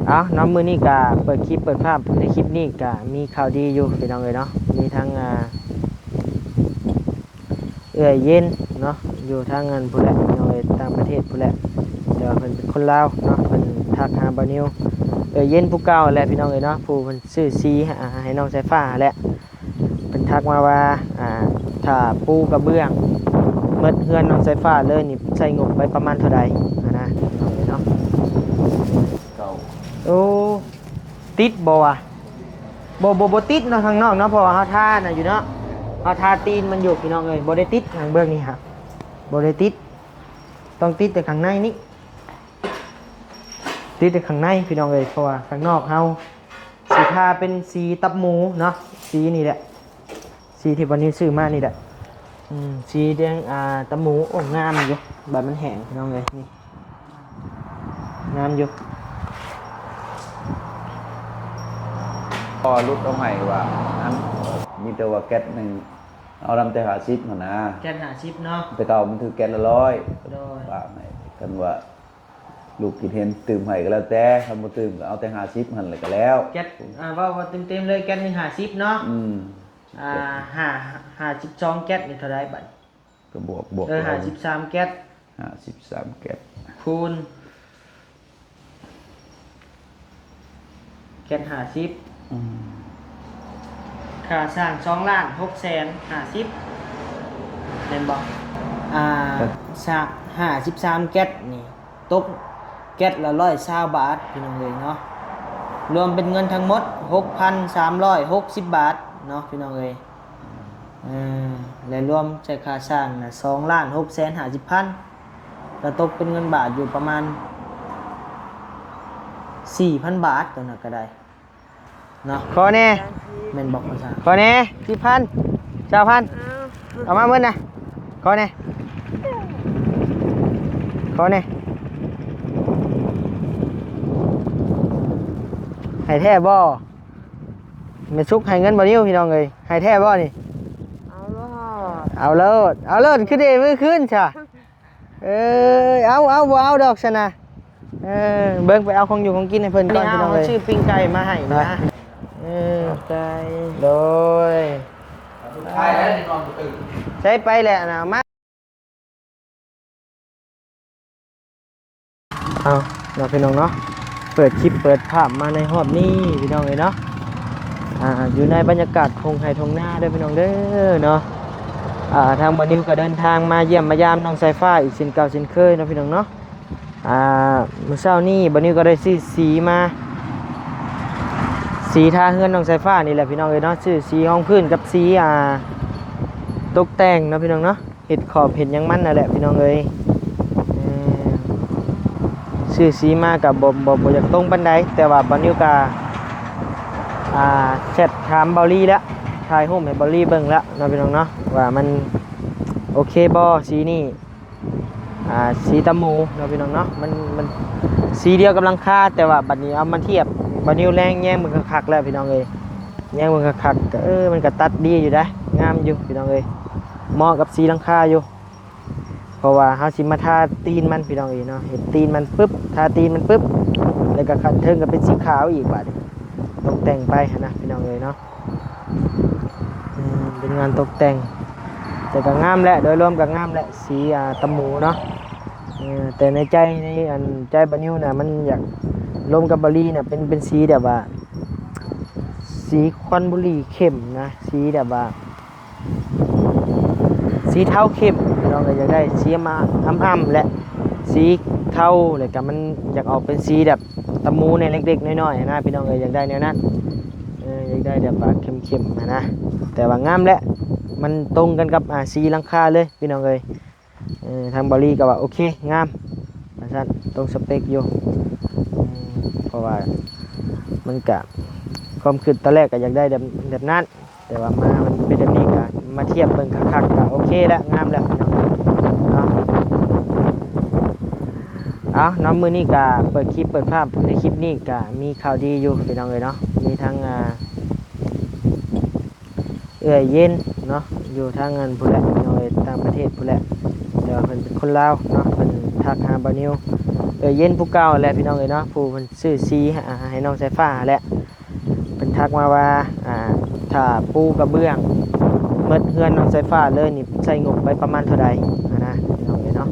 ເອົາເນາະ ມື້ນີ້ກະເປີດຄລິບເປີດພາບ ໃນຄລິບນີ້ກະມີຂ່າວດີຢູ່ພີ່ນ້ອງເອີຍເນາະ ມີທັງ ອ່າ ເອື້ອຍເຢັນເນາະ ຢູ່ທາງອັນພຸ້ນແຫຼະພີ່ນ້ອງເອີຍ ຕ່າງປະເທດພຸ້ນແຫຼະ ແຕ່ວ່າເພິ່ນເປັນຄົນລາວເນາະ ເພິ່ນທັກຫາບ່າວນິວ ເອື້ອຍເຢັນຜູ້ເກົ່າແຫຼະພີ່ນ້ອງເອີຍເນາະ ຜູ້ເພິ່ນຊື້ສີໃຫ້ ໃຫ້ນ້ອງສາຍຟ້າຫັ້ນແຫຼະ ເພິ່ນທັກມາວ່າ ອ່າ ຖ້າປູກະເບື້ອງໝົດເຮືອນນ້ອງສາຍຟ້າເລີຍນີ້ ໃຊ້ງົບໄປປະມານເທົ່າໃດຫັ້ນນະ ພີ່ນ້ອງເອີຍເນາະ. ເກົ້າ ໂອ້ ຕິດບໍ່ວະ? ບໍ່ ບໍ່ ບໍ່ຕິດເນາະ ຂ້າງນອກເນາະ ເພາະວ່າເຮົາທານະຢູ່ເນາະ ເຮົາທາຕີນມັນຢູ່ພີ່ນ້ອງເອີຍ ບໍ່ໄດ້ຕິດ ທາງເບື້ອງນີ້ຫາ ບໍ່ໄດ້ຕິດ ຕ້ອງຕິດແຕ່ຂ້າງໃນນີ້ ຕິດແຕ່ຂ້າງໃນພີ່ນ້ອງເອີຍ ເພາະວ່າຂ້າງນອກເຮົາຊິທາເປັນສີຕັບໝູເນາະ ສີນີ້ແຫຼະ ສີທີ່ບ່າວນິວຊື້ມານີ້ແຫຼະ ອືມ ສີແດງ ອ່າ ຕະໝູ ໂອ້ ງາມຢູ່ ບາດມັນແຫ້ງພີ່ນ້ອງເອີຍ ນີ້ ງາມຢູ່ ພໍຫຼຸດເອົາໃຫ້ວ່າ ອັນ ມີແຕ່ວ່າແກັດໜຶ່ງ ເອົານຳແຕ່ຫ້າສິບຫັ້ນນະ ແກັດຫ້າສິບເນາະ ແຕ່ເກົ່າມັນຖືກແກັດລະຮ້ອຍ ໂດຍ ຝາກໃຫ້ ຄັນວ່າລູກຄິດເຫັນຕື່ມໃຫ້ກໍແລ້ວແຕ່ ຄັນບໍ່ຕື່ມກໍເອົາແຕ່ຫ້າສິບຫັ້ນແຫຼະກໍແລ້ວ ແກັດ ອ່າ ເວົ້າວ່າເຕັມໆເລີຍ ແກັດໜຶ່ງຫ້າສິບເນາະ ອືມ ອ່າ ຫ້າ ຫ້າສິບສອງແກັດນີ້ເທົ່າໃດບັດ? ກໍບວກ ບວກ ເອີ ເອົາ ຫ້າສິບສາມແກັດ ຫ້າສິບສາມແກັດ ຄູນ ແກັດຫ້າສິບ ອືມ ຄ່າຊ່າງສອງລ້ານຫົກແສນຫ້າສິບ ແມ່ນບໍ່? ອ່າ ສາມ ຫ້າສິບສາມແກັດນີ້ ຕົກແກັດລະຮ້ອຍຊາວບາດ ພີ່ນ້ອງເອີຍເນາະ ລວມເປັນເງິນທັງໝົດຫົກພັນສາມຮ້ອຍຫົກສິບບາດເນາະ ພີ່ນ້ອງເອີຍ ເອີ ແລະລວມໃສ່ຄ່າຊ່າງນະ ສອງລ້ານຫົກແສນຫ້າສິບພັນ ກະຕົກເປັນເງິນບາດຢູ່ປະມານສີ່ພັນບາດ ໂຕນັ້ນກະໄດ້ເນາະ ຂໍແດ່ ແມ່ນບໍ່? ຂໍແດ່ ສິບພັນ ຊາວພັນ ເອົາມາເບິດນະ ຂໍແດ່ ຂໍແດ່ ໃຫ້ແທ້ບໍ່? ແມ່ສຸກໃຫ້ເງິນບ່າວນິວ ພີ່ນ້ອງເອີຍ ໃຫ້ແທ້ບໍ່ນີ້? ເອົາໂລດ ເອົາໂລດ ເອົາໂລດ ຄືເດມືຄືນຊະ ເອີຍ ເອົາ ເອົາ ບໍ່ເອົາດອກຊັ້ນນະ ເອີ ເບິ່ງໄປເອົາຂອງຢູ່ຂອງກິນໃຫ້ເພິ່ນກ່ອນ ພີ່ນ້ອງເອີຍ ຊື້ປີ້ງໄກ່ມາໃຫ້ນະ ເອີ ຂອບໃຈ ໂດຍ ໃຊ້ໄປແລ້ວນະ ມາ ເອົາເນາະ ພີ່ນ້ອງເນາະ ເປີດຄລິບເປີດພາບມາໃນຮອບນີ້ ພີ່ນ້ອງເອີຍເນາະ ອ່າ ຢູ່ໃນບັນຍາກາດທົ່ງໄຮ່ທົ່ງນາເດີ ພີ່ນ້ອງເດີເນາະ ອ່າ ທາງບ່າວນິວກໍເດີນທາງມາຢ້ຽມມາຢາມນ້ອງສາຍຟ້າອີກເຊັ່ນເກົ່າເຊັ່ນເຄີຍເນາະ ພີ່ນ້ອງເນາະ ອ່າ ມື້ເຊົ້ານີ້ບ່າວນິວກໍໄດ້ຊື້ສີມາ ສີທາເຮືອນນ້ອງສາຍຟ້ານີ້ແຫຼະ ພີ່ນ້ອງເອີຍເນາະ ຊື້ສີຮອງພື້ນກັບສີ ອ່າ ຕົກແຕ່ງເນາະ ພີ່ນ້ອງເນາະ ເຮັດຂອບເຮັດຫຍັງມັນນັ້ນແຫຼະ ພີ່ນ້ອງເອີຍ ເອີ ຊື້ສີມາກະບໍ່ ບໍ່ ບໍ່ຢາກຕົງປານໃດ ແຕ່ວ່າບ່າວນິວກະ ອ່າ ແຊັດຖາມບ່າວລີແລ້ວ ຖ່າຍຮູບໃຫ້ບ່າວລີເບິ່ງແລ້ວເນາະ ພີ່ນ້ອງເນາະ ວ່າມັນໂອເຄບໍ່ ສີນີ້ ອ່າ ສີຕາໝູເນາະ ພີ່ນ້ອງເນາະ ມັນ ມັນສີດຽວກັບຫຼັງຄາ ແຕ່ວ່າບັດນີ້ເອົາມາທຽບ ບ່າວນິວແລງແຍງເບິ່ງຄັກໆແລ້ວ ພີ່ນ້ອງເອີຍ ແຍງເບິ່ງຄັກໆ ກໍ ເອີ ມັນກໍຕັດດີຢູ່ໄດ໋ ງາມຢູ່ ພີ່ນ້ອງເອີຍ ເໝາະກັບສີຫຼັງຄາຢູ່ ເພາະວ່າເຮົາຊິມາທາຕີນມັນ ພີ່ນ້ອງເອີຍເນາະ ເຮັດຕີນມັນປຶບ ທາຕີນມັນປຶບ ແລ້ວກໍຂັ້ນເທິງກໍເປັນສີຂາວອີກບາດນີ້ ຕົກແຕ່ງໄປຫັ້ນນະ ພີ່ນ້ອງເອີຍເນາະ ເປັນງານຕົກແຕ່ງ ແຕ່ກໍງາມແຫຼະ ໂດຍລວມກໍງາມແຫຼະ ສີ ອ່າ ຕາໝູເນາະ ເອີ ແຕ່ໃນໃຈ ໃນອັນໃຈບ່າວນິວນະ ມັນຢາກລົມກັບບ່າວລີນະ ເປັນ ເປັນສີແບບວ່າ ສີຄວັນບຸຫຼີເຂັ້ມນະ ສີແບບວ່າ ສີເທົາເຂັ້ມ ພີ່ນ້ອງເອີຍ ຢາກໄດ້ສີອຳ ອຳ ອຳແຫຼະ ສີເທົາ ແລ້ວກໍມັນຢາກອອກເປັນສີແບບຕາໝູແດ່ເລັກໆນ້ອຍໆຫັ້ນນະ ພີ່ນ້ອງເອີຍ ຢາກໄດ້ແນວນັ້ນ ເອີ ຢາກໄດ້ແບບວ່າເຂັ້ມໆຫັ້ນນະ ແຕ່ວ່າງາມແຫຼະ ມັນຕົງກັນກັບ ອ່າ ສີຫຼັງຄາເລີຍ ພີ່ນ້ອງເອີຍ ເອີ ທາງບ່າວລີກໍວ່າໂອເຄ ງາມ ວ່າຊັ້ນ ຕົງສະເປັກຢູ່ ເອີ ເພາະວ່າມັນກະ ຄວາມຄິດຕອນແລກກໍຢາກໄດ້ແບບ ແບບນັ້ນ ແຕ່ວ່າມາມັນເປັນແບບນີ້ ກໍມາທຽບເບິ່ງຄັກໆ ກໍໂອເຄແລ້ວ ງາມແລ້ວເນາະ ເອົາເນາະ ມື້ນີ້ກໍເປີດຄລິບເປີດພາບ ໃນຄລິບນີ້ກໍມີຂ່າວດີຢູ່ ພີ່ນ້ອງເອີຍເນາະ ມີທັງ ອ່າ ເອື້ອຍເຢັນເນາະ ຢູ່ທາງອັນພຸ້ນແຫຼະ ພີ່ນ້ອງເອີຍ ຕ່າງປະເທດພຸ້ນແຫຼະ ແຕ່ວ່າເພິ່ນເປັນຄົນລາວເນາະ ເພິ່ນທັກຫາບ່າວນິວ ເອື້ອຍເຢັນຜູ້ເກົ່າແຫຼະພີ່ນ້ອງເອີຍເນາະ ຜູ້ເພິ່ນຊື້ສີໃຫ້ນ້ອງສາຍຟ້າຫັ້ນແຫຼະ. ເພິ່ນທັກມາວ່າ ອ່າ ຖ້າປູກະເບື້ອງໝົດເຮືອນນ້ອງສາຍຟ້າເລີຍນີ້ ໃຊ້ງົບໄປປະມານເທົ່າໃດຫັ້ນນະ ພີ່ນ້ອງເອີຍເນາະ.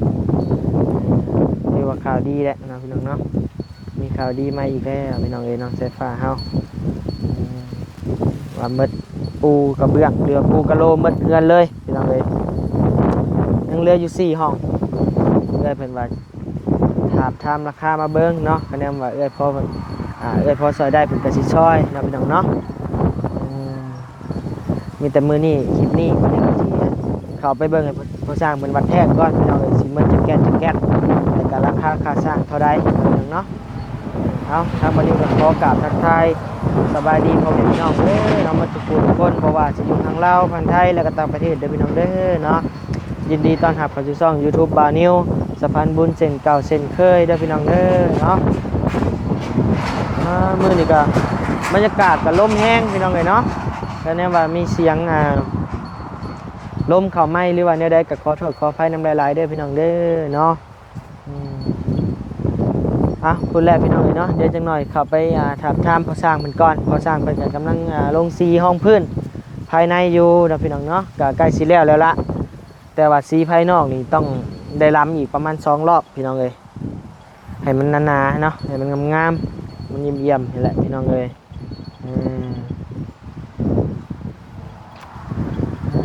ຖືວ່າຂ່າວດີແຫຼະເນາະ ພີ່ນ້ອງເນາະ ມີຂ່າວດີມາອີກແລ້ວ ພີ່ນ້ອງເອີຍ ນ້ອງສາຍຟ້າເຮົາ ວ່າໝົດປູກະເບື້ອງ ຫຼືວ່າປູກະໂລ ໝົດເຮືອນເລີຍ ພີ່ນ້ອງເອີຍ. ຍັງເຫຼືອຢູ່ສີ່ຫ້ອງ ເອື້ອຍເພິ່ນວ່າ ຖາມ ຖາມລາຄາມາເບິ່ງເນາະ ຄະແນນວ່າເອື້ອຍພໍ ອ່າ ເອື້ອຍພໍຊ່ອຍໄດ້ ເພິ່ນກະຊິຊ່ອຍເນາະ ພີ່ນ້ອງເນາະ. ອືມ ມີແຕ່ມື້ນີ້ ຄລິບນີ້ ບາດນີ້ກະຊິເຂົ້າໄປເບິ່ງໃຫ້ພໍ່ຊ່າງເພິ່ນວັດແທກກ່ອນ ພີ່ນ້ອງເອີຍ ຊິໝົດຈັກແກັດ ຈັກແກັດ ແລ້ວກະລາຄາຄ່າຊ່າງເທົ່າໃດ ພີ່ນ້ອງເນາະ. ເອົາ ທາງບາດນີ້ກະຂໍກາບທັກທາຍສະບາຍດີພໍ່ແມ່ພີ່ນ້ອງເດີເນາະ ໝົດທຸກຜູ້ທຸກຄົນ ບໍ່ວ່າຊິຢູ່ທາງລາວ ທາງໄທ ແລະກະຕ່າງປະເທດເດີ ພີ່ນ້ອງເດີເນາະ. ຍິນດີຕ້ອນຮັບເຂົ້າສູ່ຊ່ອງ YouTube ບ່າວນິວ ສະພານບຸນເຊັ່ນເກົ່າເຊັ່ນເຄີຍເດີ ພີ່ນ້ອງເດີເນາະ. ອ່າ ມື້ນີ້ກະບັນຍາກາດກະລົມແຮງ ພີ່ນ້ອງເອີຍເນາະ ກະແນນວ່າມີສຽງ ອ່າ ລົມເຂົ້າໄມ ຫຼືວ່າແນວໃດ ກະຂໍໂທດຂໍອະໄພນຳຫຼາຍໆເດີ ພີ່ນ້ອງເດີເນາະ. ອືມ ເອົາ ພຸ້ນແຫຼະພີ່ນ້ອງເອີຍເນາະ ດຽວຈັກໜ່ອຍເຂົ້າໄປ ອ່າ ຖາມ ຖາມພໍ່ຊ່າງເພິ່ນກ່ອນ ພໍ່ຊ່າງເພິ່ນກະກຳລັງ ອ່າ ລົງສີຮອງພື້ນພາຍໃນຢູ່ເນາະ ພີ່ນ້ອງເນາະ ກະໃກ້ຊິແລ້ວແລ້ວລະ. ແຕ່ວ່າສີພາຍນອກນີ້ຕ້ອງໄດ້ລຳອີກປະມານສອງລອບ ພີ່ນ້ອງເອີຍ ໃຫ້ມັນໜາໆເນາະ ໃຫ້ມັນງາມໆ ມັນຢ້ຽມໆນີ້ແຫຼະ ພີ່ນ້ອງເອີຍ. ອື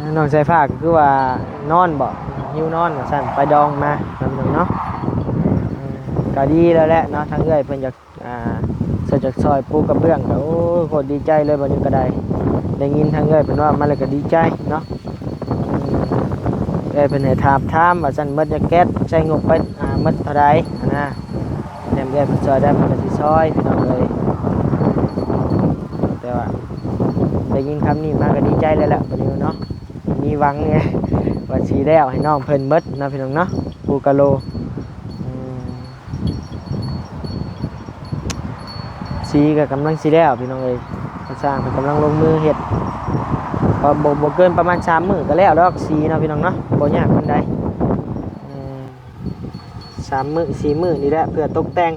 ມ ນ້ອງສາຍຟ້າກະຄືວ່ານອນບໍ ຫິວນອນວ່າຊັ້ນ ໄປດອງມາເນາະ ພີ່ນ້ອງເນາະ. ອືມ ກະດີແລ້ວແຫຼະເນາະ ທາງເອື້ອຍເພິ່ນຢາກ ອ່າ ເພິ່ນຢາກຊ່ອຍປູກະເບື້ອງ ກະ ໂອ້ຍ ໂຄດດີໃຈເລີຍ ບາດນີ້ກະໄດ້ ໄດ້ຍິນທາງເອື້ອຍເພິ່ນເວົ້າມາແລ້ວກະດີໃຈເນາະ. ອືມ ເອື້ອຍເພິ່ນໃຫ້ຖາມ ຖາມວ່າຊັ້ນ ໝົດຈັກແກັດ ໃຊ້ງົບໄປ ອ່າ ໝົດເທົ່າໃດຫັ້ນນະ. ແນມເອື້ອຍເພິ່ນຊ່ອຍໄດ້ ເພິ່ນກະຊິຊ່ອຍ ພີ່ນ້ອງເອີຍ. ແຕ່ວ່າໄດ້ຍິນຄຳນີ້ມາກະດີໃຈແລ້ວແຫຼະ ບາດນີ້ເນາະ ມີຫວັງວ່າຊິແລ້ວໃຫ້ນ້ອງເພິ່ນໝົດເນາະ ພີ່ນ້ອງເນາະ ປູກະໂລ. ອືມ ສີກະກຳລັງຊິແລ້ວ ພີ່ນ້ອງເອີຍ ຊ່າງເພິ່ນກຳລັງລົງມືເຮັດ ບໍ່ ບໍ່ ບໍ່ເກີນປະມານສາມມື້ກະແລ້ວດອກສີເນາະ ພີ່ນ້ອງເນາະ ບໍ່ຍາກປານໃດ. ອືມ ສາມມື້ສີ່ມື້ນີ້ແຫຼະ ເພື່ອຕົກແຕ່ງ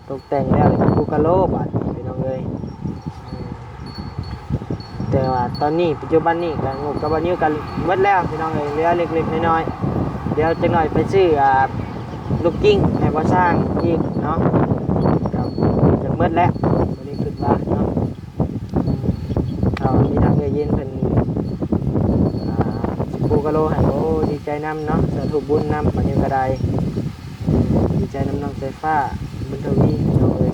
ຕົກແຕ່ງແລ້ວກະປູກະໂລບາດນີ້ ພີ່ນ້ອງເອີຍ. ແຕ່ວ່າຕອນນີ້ ປັດຈຸບັນນີ້ກະງົບກະບ່າວນິວກະໝົດແລ້ວ ພີ່ນ້ອງເອີຍ ເຫຼືອເລັກໆນ້ອຍໆ. ດຽວຈັກໜ່ອຍໄປຊື້ ອ່າ ລູກກິ້ງໃຫ້ພໍ່ຊ່າງອີກເນາະ ກະຈະໝົດແລ້ວ ບາດນີ້ຄິດວ່າເນາະ. ເອົາ ມີທາງເອື້ອຍເຢັນເພິ່ນ ອ່າ ປູກະໂລໃຫ້ ໂອ້ ດີໃຈນຳເນາະ ສາທຸບຸນນຳ ບາດນີ້ກະໄດ້ ດີໃຈນຳນ້ອງສາຍຟ້າ ບຸນທະວີ ພີ່ນ້ອງເອີຍ.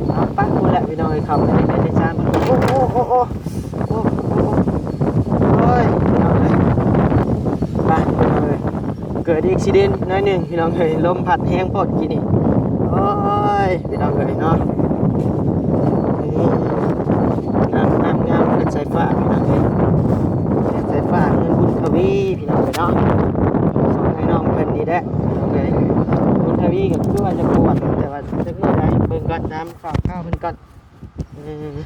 ເອົາ ໄປພຸ້ນແຫຼະ ພີ່ນ້ອງເອີຍ ເຂົ້າໄປໃນເຮືອນໃນຊານ ໂອ້ ໂອ້ ໂອ້ ໂອ້ ໂອ້ ໂອ້ຍ ພີ່ນ້ອງເອີຍ ໄປ ພີ່ນ້ອງເອີຍ. ເກີດອຸບັດຕິເຫດໜ້ອຍໜຶ່ງ ພີ່ນ້ອງເອີຍ ລົມພັດແຮງໂພດກີ້ນີ້ ໂອ້ຍ ພີ່ນ້ອງເອີຍເນາະ. ນີ້ ງາມໆໆ ເຮືອນສາຍຟ້າ ພີ່ນ້ອງເອີຍ ເຮືອນສາຍຟ້າ ເຮືອນບຸນທະວີ ພີ່ນ້ອງເອີຍເນາະ. ສອງພີ່ນ້ອງເພິ່ນນີ້ແຫຼະ ພີ່ນ້ອງເອີຍ ບຸນທະວີກະຄືວ່າຈະບວດ ແຕ່ວ່າຈັກມື້ໃດ ເບິ່ງກ່ອນ ຖາມຂ່າວໆເພິ່ນກ່ອນ. ອືມ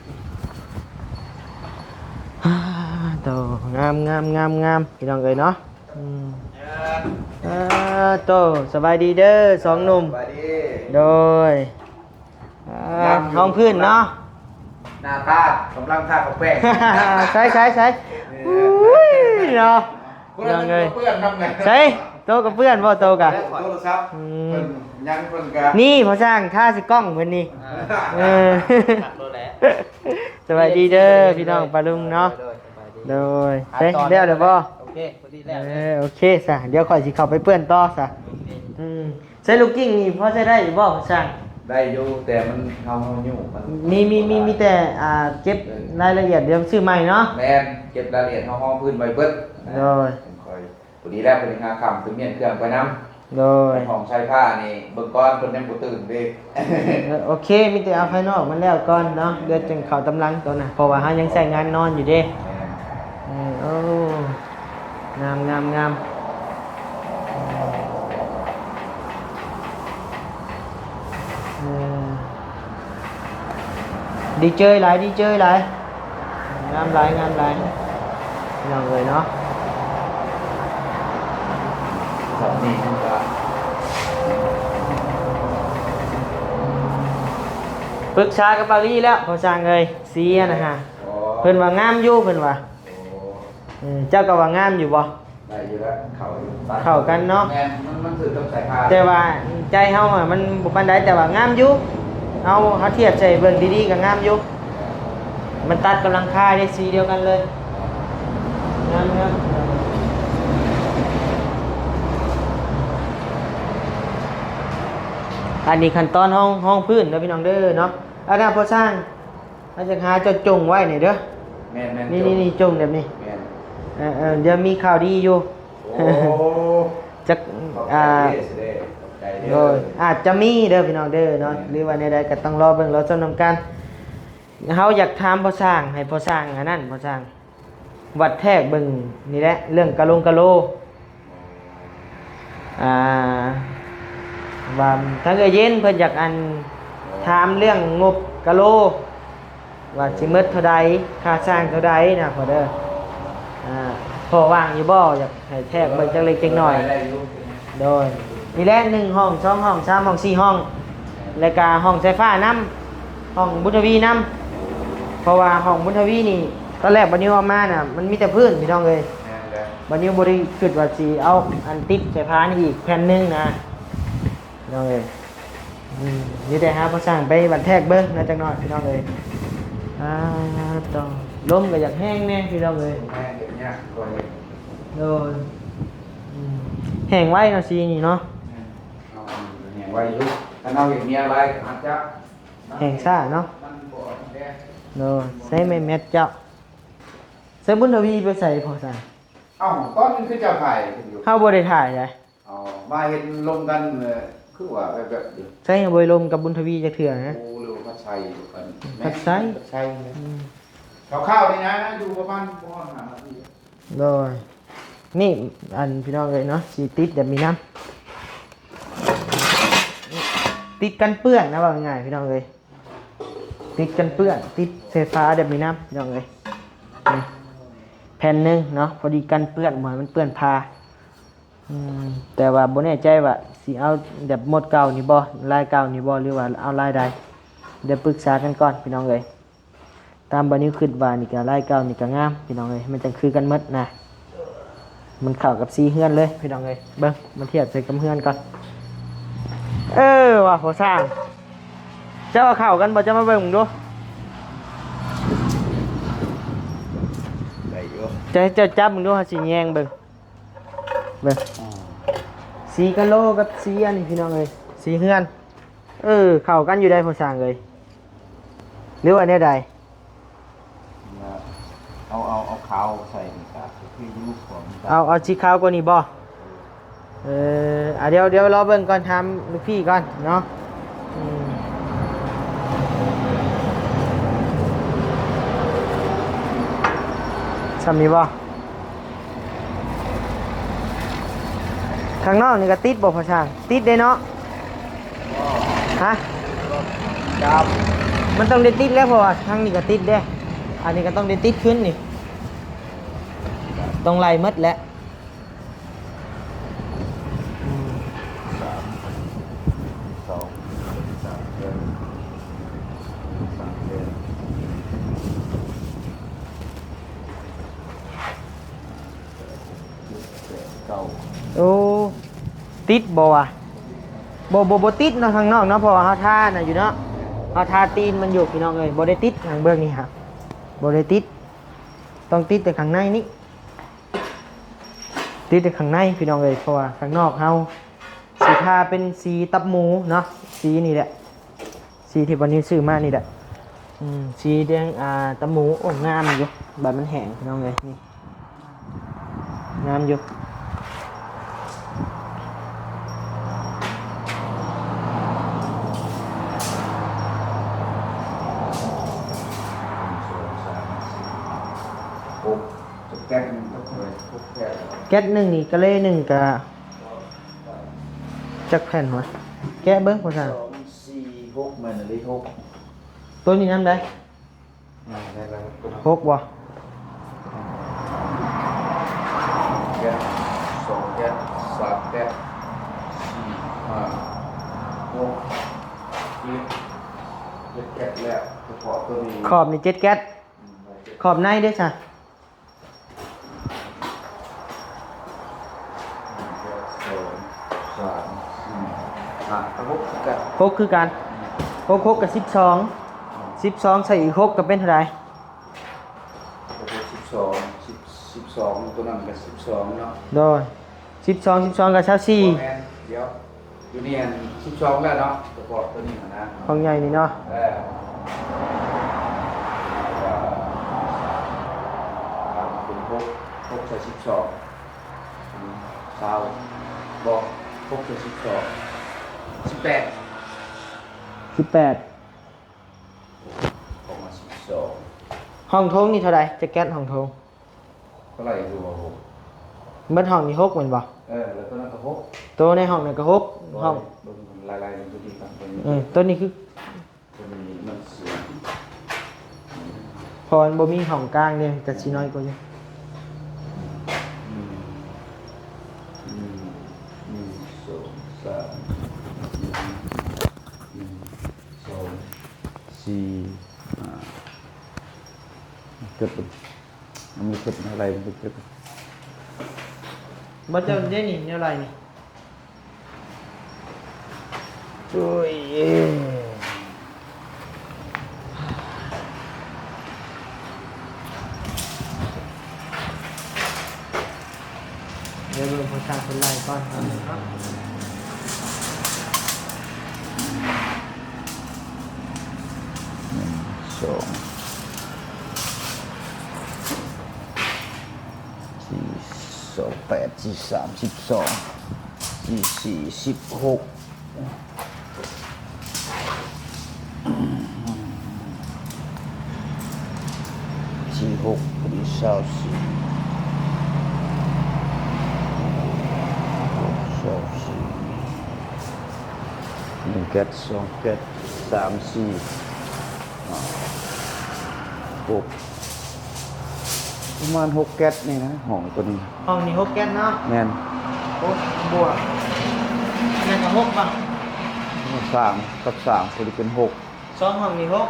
ໂຕ ງາມໆໆໆ ພີ່ນ້ອງເອີຍເນາະ. ອືມ ເອີ ໂຕ ສະບາຍດີເດີສອງໜຸ່ມ ສະບາຍດີ ໂດຍ ອ່າ ຮອງພື້ນເນາະ ໜ້າທາ ກຳລັງທາຂອງແປ້ງ ໃສໆໆ ເອີ ອຸ້ຍເນາະ ພີ່ນ້ອງເອີຍ ໃສ ໂຕກະເປື້ອນບໍ່ ໂຕກະ ໂທລະສັບ ອືມ ຍັງເພິ່ນກະ ນີ້ພໍ່ຊ່າງທາໃສ່ກ້ອງເພິ່ນນີ້ ເອີ ສະບາຍດີເດີພີ່ນ້ອງປ້າລຸງເນາະ ໂດຍ ເອີ ແລ້ວແລ້ວບໍ່ ໂອເຄ ພໍດີແລ້ວ ເອີ ໂອເຄຊະ ດຽວຂ້ອຍຊິເຂົ້າໄປເປື້ອນຕໍ່ຊະ ອືມ ໃຊ້ລູກກິ້ງນີ້ພໍໃຊ້ໄດ້ຢູ່ບໍ່ ຊ່າງ ໄດ້ຢູ່ ແຕ່ມັນ ເຮົາ ເຮົາຍູ້ມັນ ມີ ມີ ມີ ມີແຕ່ ອ່າ ເກັບ ເອີ ລາຍລະອຽດ ດຽວຊື້ໃໝ່ເນາະ ແມ່ນ ເກັບລາຍລະອຽດ ເຮົາຮອງພື້ນໄວ້ເບິດ ໂດຍ ຄ່ອຍ ພໍດີແລ້ວ ພໍດີຫາຄ່ຳຄືມຽນເຄື່ອງໄປນຳ ໂດຍ ຂອງໃຊ້ຜ້ານີ້ເບິ່ງກ່ອນ ເພິ່ນຍັງບໍ່ຕື່ນເດ້ ເອີ ໂອເຄ ມີແຕ່ເອົາພາຍນອກມັນແລ້ວກ່ອນເນາະ ດຽວຈຶ່ງເຂົ້າຕາມຫຼັງໂຕນະ ເພາະວ່າເຮົາຍັງໃຊ້ງານນອນຢູ່ເດ້ ແມ່ນ ເອີ ໂອ້ ງາມໆໆ ເອີ ດີເຈີຫຼາຍ ດີເຈີຫຼາຍ ງາມຫຼາຍ ງາມຫຼາຍ ພີ່ນ້ອງເອີຍເນາະ. ປຶກສາກັບບ່າວລີແລ້ວ ພໍ່ຊ່າງເອີຍ ສີຫັ້ນນະຮະ ເພິ່ນວ່າງາມຢູ່ ເພິ່ນວ່າ. ເອີ ເຈົ້າກໍວ່າງາມຢູ່ບໍ່? ໄດ້ຢູ່ແລ້ວ ເຂົ້າຢູ່ ເຂົ້າກັນເນາະ. ແມ່ນ ມັນ ມັນຖືກກັບສາຍພານ ແຕ່ວ່າໃຈເຮົາອະມັນບໍ່ປານໃດ ແຕ່ວ່າງາມຢູ່. ເຮົາ ເຮົາທຽບໃສ່ເບິ່ງດີໆກໍງາມຢູ່. ມັນຕັດກັບຫຼັງຄາເດ້ ສີດຽວກັນເລີຍ ງາມໆ. ອັນນີ້ຂັ້ນຕອນຮອງ ຮອງພື້ນເດີພີ່ນ້ອງເດີເນາະ. ອັນນັ້ນພໍ່ຊ່າງ ເຮົາຈະຫາເຈົ້າຈົ່ງໄວ້ນີ້ເດີ. ແມ່ນໆ ນີ້ໆ ຈົ່ງແບບນີ້. ແມ່ນ ເອີໆ ດຽວມີຂ່າວດີຢູ່. ໂອ້ ຈັກ ຂອບໃຈ ອ່າ ເດີ ຂອບໃຈເດີ. ໂດຍ ອາດຈະມີເດີພີ່ນ້ອງເດີເນາະ. ແມ່ນ ຫຼືວ່າແນວໃດກໍຕ້ອງລໍເບິ່ງລໍຊົມນຳກັນ. ເຮົາຢາກຖາມພໍ່ຊ່າງ ໃຫ້ພໍ່ຊ່າງອັນນັ້ນ ພໍ່ຊ່າງ ວັດແທກເບິ່ງນີ້ແຫຼະ ເລື່ອງກະລົງກະໂລ ອ່າ ວ່າທາງເອື້ອຍເຢັນເພິ່ນຢາກອັນ ຖາມເລື່ອງງົບກະໂລ ວ່າຊິໝົດເທົ່າໃດ ຄ່າສ້າງເທົ່າໃດນະພໍ່ເດີ. ອ່າ ພໍ່ວ່າງຢູ່ບໍ່? ຢາກໃຫ້ແທກເບິ່ງຈັກເລັກຈັກນ້ອຍ. ໄດ້ຢູ່. ໂດຍ ນີ້ແຫຼະ ໜຶ່ງຫ້ອງ ສອງຫ້ອງ ສາມຫ້ອງ ສີ່ຫ້ອງ ແລ້ວກະຫ້ອງສາຍຟ້ານຳ ຫ້ອງບຸນທະວີນຳ. ເພາະວ່າຫ້ອງບຸນທະວີນີ້ ຕອນແລກບາດນິວເອົາມານະ ມັນມີແຕ່ພື້ນພີ່ນ້ອງເອີຍ. ແມ່ນແຫຼະ ບາດນິວບໍ່ໄດ້ຄິດວ່າຊິເອົາອັນຕິດສາຍພານອີກແຜ່ນໜຶ່ງນະພີ່ນ້ອງເອີຍ. ອືມ ມີແຕ່ຫາພໍ່ຊ່າງໄປວັດແທກເບິ່ງນະຈັກໜ້ອຍພີ່ນ້ອງເອີຍ. ອ່າ ຕ້ອງ ລົມກໍຢາກແຮງແນ່ພີ່ນ້ອງເອີຍ. ແຮງເຮັດຍາກກວ່າເຮັດ. ໂດຍ ອືມ ແຫ້ງໄວເນາະ ສີນີ້ເນາະ. ແມ່ນ ເຮົາແຫ້ງໄວຢູ່ ຄັນເຮົາເຮັດເມຍຫຼາຍກໍອາດຈະ ແຫ້ງຊ້າເນາະ. ມັນບໍ່ແດງ. ໂດຍ ໃຊ້ໄມ້ແມັດເຈົ້າ. ໃຊ້ບຸນທະວີໄປໃສພໍ່ຊ່າງ? ເອົ້າ ຕອນນັ້ນຄືເຈົ້າຖ່າຍເພິ່ນຢູ່. ເຮົາບໍ່ໄດ້ຖ່າຍໃດ. ອໍ ມາເຫັນລົມກັນ ເອີ ຄືວ່າແວບໆຢູ່. ໃສ ບໍ່ໄດ້ລົມກັບບຸນທະວີຈັກເທື່ອນະ. ໂອ້ ຫຼືວ່າພັດໄຊຢູ່ກັນ. ພັດໄຊ ພັດໄຊນະ. ອືມ ຄ່າວໆນີ້ນະ ຢູ່ປະມານບໍ່ຮອດຫ້ານາທີ. ໂດຍ ນີ້ ອັນ ພີ່ນ້ອງເອີຍເນາະ ຊິຕິດແບບນີ້ນຳ ຕິດກັນເປື້ອນນະ ເວົ້າງ່າຍໆ ພີ່ນ້ອງເອີຍ ຕິດກັນເປື້ອນ ຕິດໃສ່ຝາແບບນີ້ນຳ ພີ່ນ້ອງເອີຍ. ນີ້ ແຜ່ນໜຶ່ງເນາະ ພໍດີກັນເປື້ອນ ບໍ່ໃຫ້ມັນເປື້ອນຜ້າ. ອືມ ແຕ່ວ່າບໍ່ແນ່ໃຈວ່າຊິເອົາແບບໝົດເກົ່ານີ້ບໍ່ ລາຍເກົ່ານີ້ບໍ່ ຫຼືວ່າເອົາລາຍໃດ ດຽວປຶກສາກັນກ່ອນ ພີ່ນ້ອງເອີຍ. ຕາມບ່າວນິວຄິດວ່ານີ້ກະລາຍເກົ່ານີ້ກະງາມພີ່ນ້ອງເອີຍ ມັນຈັ່ງຄືກັນໝົດນະ ມັນເຂົ້າກັບສີເຮືອນເລີຍພີ່ນ້ອງເອີຍ. ເບິ່ງ ມາທຽບໃສ່ກັບເຮືອນກ່ອນ. ເອີ ວ່າພໍ່ຊ່າງ ເຈົ້າວ່າເຂົ້າກັນບໍ່? ເຈົ້າມາເບິ່ງເບິ່ງດູ. ໄດ້ຢູ່ ຈະໃຫ້ເຈົ້າຈັບເບິ່ງດູ ເຮົາຊິແຍງເບິ່ງ ເບິ່ງ ອ່າ ສີກະໂລກັບສີອັນນີ້ພີ່ນ້ອງເອີຍ ສີເຮືອນ. ເອີ ເຂົ້າກັນຢູ່ໃດ໋ພໍ່ຊ່າງເອີຍ ຫຼືວ່າແນວໃດ? ເອົາ ເອົາ ເອົາຂາວໃສ່ນີ້ກະຄືຢູ່ ເອົາ ເອົາສີຂາວກວ່ານີ້ບໍ່? ເອີ ອ່າ ດຽວ ດຽວລໍເບິ່ງກ່ອນ ຖາມລູກພີ່ກ່ອນເນາະ. ອືມ ສ່ຳນີ້ບໍ່? ຂ້າງນອກນີ້ກໍຕິດບໍ່ພໍ່ຊ່າງ? ຕິດເດ້ເນາະ. ຮະ? ມັນຕ້ອງໄດ້ຕິດແລ້ວ ເພາະວ່າທາງນີ້ກໍຕິດເດ້ ອັນນີ້ກໍຕ້ອງໄດ້ຕິດຂຶ້ນນີ້ ຕ້ອງໄລ່ໝົດແຫຼະ. ອືມ ສາມ ສອງ ສາມເດືອນ ສາມເດືອນ. ໂອ້ ຕິດບໍ່ວະ? ບໍ່ ບໍ່ ບໍ່ຕິດເນາະ ທາງນອກເນາະ ເພາະວ່າເຮົາທານະຢູ່ເນາະ ເຮົາທາຕີນມັນຢູ່ພີ່ນ້ອງເອີຍ. ບໍ່ໄດ້ຕິດ ທາງເບື້ອງນີ້ຮະ ບໍ່ໄດ້ຕິດ ຕ້ອງຕິດແຕ່ຂ້າງໃນນີ້ ຕິດແຕ່ຂ້າງໃນພີ່ນ້ອງເອີຍ. ເພາະວ່າຂ້າງນອກເຮົາຊິທາເປັນສີຕັບໝູເນາະ ສີນີ້ແຫຼະ ສີທີ່ບ່າວນິວຊື້ມານີ້ແຫຼະ. ອືມ ສີແດງ ອ່າ ຕະໝູ. ໂອ້ ງາມຢູ່ ບາດມັນແຫ້ງພີ່ນ້ອງເອີຍ ນີ້ ງາມຢູ່. ແກັດໜຶ່ງນີ້ກະເລໜຶ່ງກະ ຈັກແຜ່ນວະ? ແກະເບິ່ງພໍ່ຊ່າງ. ສອງ ສີ່ ຫົກ ແມ່ນອີ່ຫຼີ ຫົກ. ໂຕນີ້ນຳໃດ? ອ່າ ໄດ້ແລ້ວ ຫົກບໍ່? ແກັດ ສອງແກັດ ສາມແກັດ ຫ້າ ຫົກ ເຈັດ ເຈັດແກັດແລ້ວ ສະເພາະໂຕນີ້ ຂອບນີ້ເຈັດແກັດ ອືມ ຂອບໃນເດ້ຊະ ສອງ ສາມ ສີ່ ຫ້າ ຫົກຄືກັນ ຫົກຄືກັນ ອືມ ຫົກ ຫົກກໍສິບສອງ ອືມ ສິບສອງໃສ່ອີກຫົກກໍເປັນເທົ່າໃດ? ຫົກ ຫົກ ສິບສອງ ສິບ ສິບສອງ ໂຕນັ້ນກໍສິບສອງເນາະ ໂດຍ ສິບສອງ ສິບສອງກໍຊາວສີ່ ບໍ່ແມ່ນ ດຽວ ຢູ່ນີ້ອັນສິບສອງແລ້ວເນາະ ສະເພາະໂຕນີ້ຫັ້ນນະ ຂອງໃຫຍ່ນີ້ເນາະ ເອີ ເປັນຫົກ ຫົກໃສ່ສິບສອງ ຊາວ ບໍ່ ຫົກໃສ່ສິບສອງ ສິບແປດ ສິບແປດ ອອກມາສິບສອງ ຫ້ອງໂຖງນີ້ເທົ່າໃດ? ຈະແກັດຫ້ອງໂຖງ ເທົ່າໃດຄືວ່າຫົກ ເບິດຫ້ອງນີ້ຫົກແມ່ນບໍ່? ເອີ ແລ້ວໂຕນັ້ນກໍຫົກ ໂຕໃນຫ້ອງນັ້ນກໍຫົກ ຫ້ອງ ເບິ່ງລາຍໆ ເບິ່ງຕົວນີ້ກ່ອນ ຕົວນີ້ ເອີ ຕົວນີ້ຄື ຕົວນີ້ມັນເສຍ ເພາະມັນບໍ່ມີຫ້ອງກາງເດ້ ກໍຊິນ້ອຍກວ່າຢູ່ ໜຶ່ງ ໜຶ່ງ ໜຶ່ງ ສອງ ສາມ ໜຶ່ງ ໜຶ່ງ ສອງ ສີ່ ຫ້າ ເກັບ ມັນເກັບແນວໃດ ມັນເກັບ ບໍ່ເຈົ້າເດ້ນີ້ ແນວໃດນີ້ ໂອ້ຍ ດຽວເບິ່ງພາສາເພິ່ນໄລ່ກ່ອນເນາະ ໜຶ່ງ ສອງ ສີ່ ສອງ ແປດ ສີ່ ສາມ ສິບສອງ ສີ່ ສີ່ ສິບຫົກ ສີ່ຫົກ ພໍດີຊາວສີ່ ຊາວສີ່ ໜຶ່ງແກັດ ສອງແກັດ ສາມ ສີ່ ຫ້າ ຫົກ ປະມານຫົກແກັດນີ້ນະ ຫ້ອງໂຕນີ້ ຫ້ອງນີ້ຫົກແກັດເນາະ ແມ່ນ ຫົກ ບວກ ແມ່ນກໍຫົກບໍ່? ສາມກັບສາມ ພໍດີເປັນຫົກ ສອງຫ້ອງນີ້ຫົກ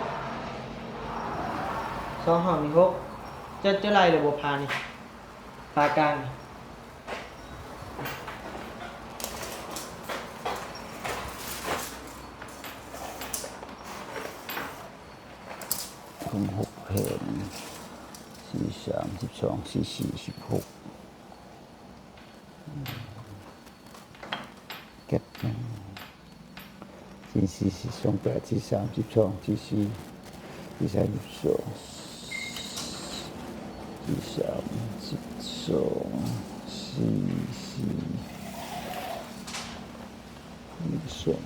ສອງຫ້ອງນີ້ຫົກ ເຈົ້າ ເຈົ້າໄລ່ແລ້ວບໍ່ ພານີ້ ພາກາງນີ້ ຫົກແຜ່ນ ສີ່ສາມ ສິບສອງ ສີ່ສີ່ ສິບຫົກ ເກັດ ສີ່ສີ່ ສອງແປດ ສີ່ສາມ ສິບສອງ ສີ່ສີ່ ສີ່ສາມ ສິບສອງ ສີ່ສາມ ສິບສອງ ສີ່ສີ່ ສິບສອງ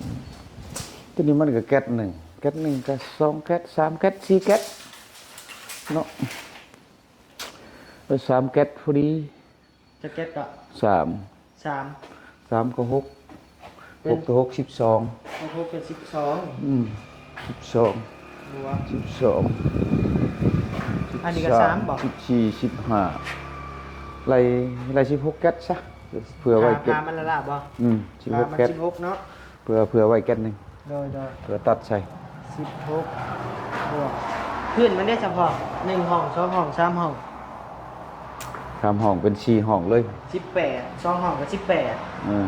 ໂຕນີ້ມັນກໍແກັດໜຶ່ງ ແກັດໜຶ່ງກໍສອງແກັດ ສາມແກັດ ສີ່ແກັດເນາະ ເອີ ສາມແກັດພໍດີ ຈັກແກັດກໍ ສາມ ສາມ ສາມກໍຫົກ ເປັນ ຫົກຕໍ່ຫົກ ສິບສອງ ຫົກ ຫົກເປັນສິບສອງ ອືມ ສິບສອງ ບວກ ສິບສອງ ອັນນີ້ກໍສາມບໍ່ ສິບສາມ ສິບສີ່ ສິບຫ້າ ໄລ່ ໄລ່ສິບຫົກແກັດຊະ ເພື່ອໄວ້ເກັບ ພາມັນລະລະບໍ່ ອືມ ສິບຫົກແກັດ ສິບຫົກເນາະ ເພື່ອ ເພື່ອໄວ້ແກັດໜຶ່ງ ໂດຍໆ ເພື່ອຕັດໃສ່ ສິບຫົກ ບວກ ພື້ນມັນເດ້ສະເພາະ ໜຶ່ງຫ້ອງ ສອງຫ້ອງ ສາມຫ້ອງ ສາມຫ້ອງເປັນສີ່ຫ້ອງເລີຍ ສິບແປດ ສອງຫ້ອງກໍສິບແປດ ເອີ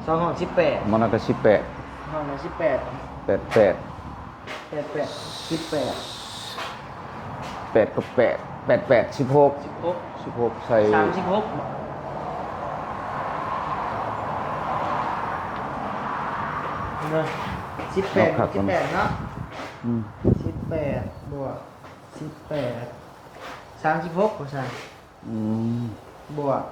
ສອງຫ້ອງສິບແປດ ມັນກໍສິບແປດ ຫ້ອງລະສິບແປດ ແປດແປດ ແປດແປດ ສິບແປດ ແປດກັບແປດ ແປດແປດ ສິບຫົກ ສິບຫົກ ສິບຫົກ ໃສ່ ສາມສິບຫົກ ເນາະ ສິບແປດ ເນາະ ສິບແປດເນາະ ອືມ ສິບແປດ ບວກ ສິບແປດ ສາມສິບຫົກ ວ່າຊັ້ນ ອືມ ບວກ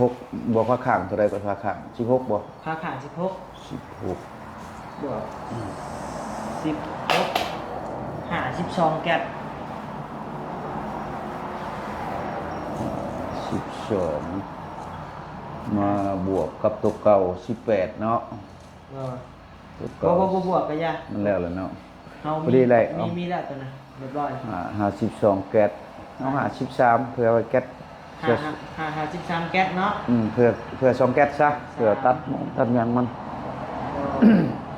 ຫົກ ບວກພາຂ້າງເທົ່າໃດກໍພາຂ້າງ ສິບຫົກບໍ່ ພາຂ້າງສິບຫົກ ສິບຫົກ ບວກ ອືມ ສິບຫົກ ຫ້າສິບສອງແກັດ ສິບສອງ ມາບວກກັບຕົວເກົ່າ ສິບແປດເນາະ ເນາະ ຕົວເກົ່າ ບໍ່ ບໍ່ ບໍ່ບວກກໍຢ່າ ມັນແລ້ວແລ້ວເນາະ ເຮົາມີ ພໍດີແລ້ວ ມີ ມີແລ້ວຕົວນັ້ນ ຮຽບຮ້ອຍ ຫ້າ ຫ້າສິບສອງແກັດ ເອົາຫ້າສິບສາມ ເພື່ອໄວ້ແກັດ ຫ້າ ຫ້າ ຫ້າ ຫ້າສິບສາມແກັດເນາະ. ອືມ ເພື່ອ ເພື່ອສອງແກັດຊະ ເພື່ອຕັດ ຕັດຫຍັງມັນ.